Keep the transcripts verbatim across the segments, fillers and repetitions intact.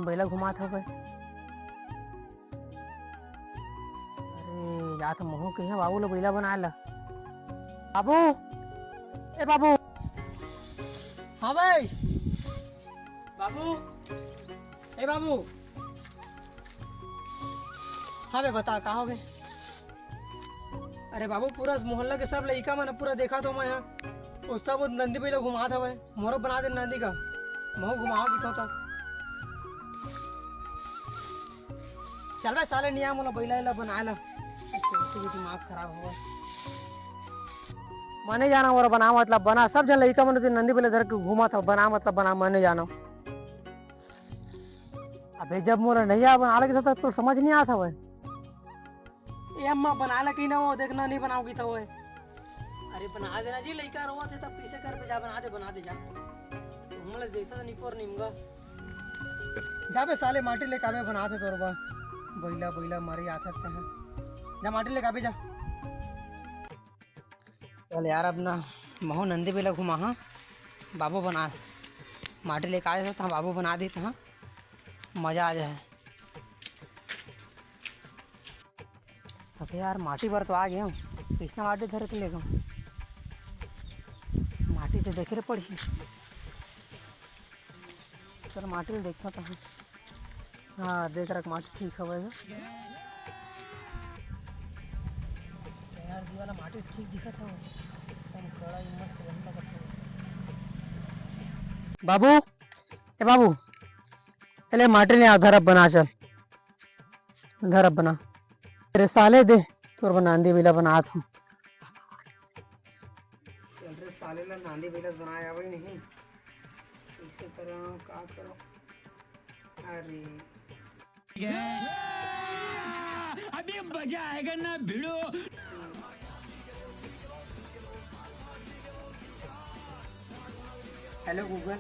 बइला घुमात हवय। अरे, जात महूं कहिया बाबू ल बइला बनाए ला। बाबू, ए बाबू। हाँ भाई। बाबू, ए बाबू। हाँ बे, बता, का होगे? अरे बाबू, पूरा मोहल्ला के सब लइका मन पूरा देखत हों मैं हा। ओ सब नंदी बइला घुमात हवय। मोरो बना दे नंदी का, महूं घुमाओ की तो। चल बे साले, निया मोला बइला इला बनाए ला। तेरे से भी दिमाग खराब होगा। मैं नहीं जाना, मोर बना मतलब बना। सब झन लइका मन नंदी बइला धर के घूमत हव, बना मतलब बना, मैं नहीं जाना। अबे जब मोर नैया बना लगे था, तो समझ नहीं आता भाई। ए अम्मा, बना ला कि ना वो, देखना नहीं बनाओगी तो वो। अरे बना देना जी, लइका रोवत हे तब कैसे करबे? जा बना दे, बना दे जा। तुम लोग देखता तो निपोर निमगा। जा बे साले, माटी लेके आबे, बनात हे तोर बर। बइला, बइला मारी आथत ते हैं। जा माटी लेके आबे जा। चल यार, अब ना महूं नंदी बइला घुमा, हाँ। बाबू बना, माटी लेके आए थे, तो बाबू बना दी, तो हाँ, मजा आ जाए। अबे यार, माटी बर तो आ गए हूँ, किसने माटी धर के ले गए? माटी तो देखे पड़ी। चल, माटी ल देखता तो। हाँ, देख रख, माटी ठीक हवय गा। यार, दी वाला माटी ठीक दिखत हवय। एकदम कड़ा ही मस्त, बढ़िया लगत हवय। बाबू, ए बाबू, ए ले माटी ले आ, धर अब बना, चल। धर अब बना। तेरे साले दे, तोर बर नंदी बइला बनात हूँ। चल रे साले ला नंदी बइला बनाए आवई नहीं। कैसे करो, का करो? अरे। अभी मजा आएगा ना भिड़ो। हेलो गूगल,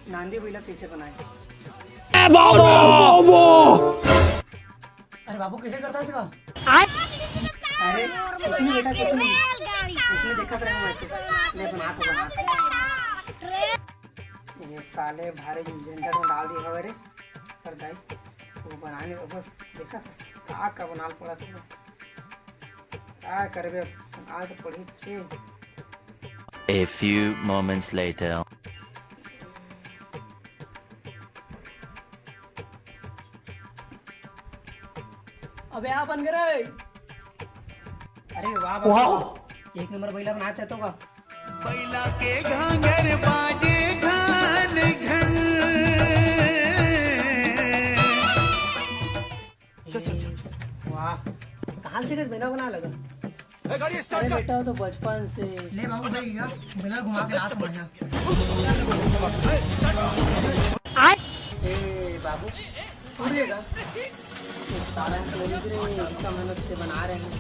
नंदी बइला कैसे बनाए? अरे बाबू, कैसे करता है इसका? अरे कुछ नहीं बेटा, कुछ नहीं। इसमें देखा था मैं तो। ले बना तो बना। ये साले भारी झंझट में डाल दिया हवे रे। पर दाई, वो बनाने में बस देखा था का का बनाल पड़ा था। का करबे, बनाल तो पड़ी छे। A few moments later. अबे आ बन गए रे। अरे वाह बाबू, एक नंबर बइला बनाते तो का। बइला के घांगर बाजे घन घन। चल, चल, चल, चल। वाह, कहाँ से बइला बना लगा? ए, गाड़ी start अरे कर। बेटा, वो तो बचपन से। ले बाबू भाई, बइला घुमा के लात हूँ यहाँ। ए बाबू, उड़ेगा। इस साला को इतने इतना मेहनत से बना रहे हैं।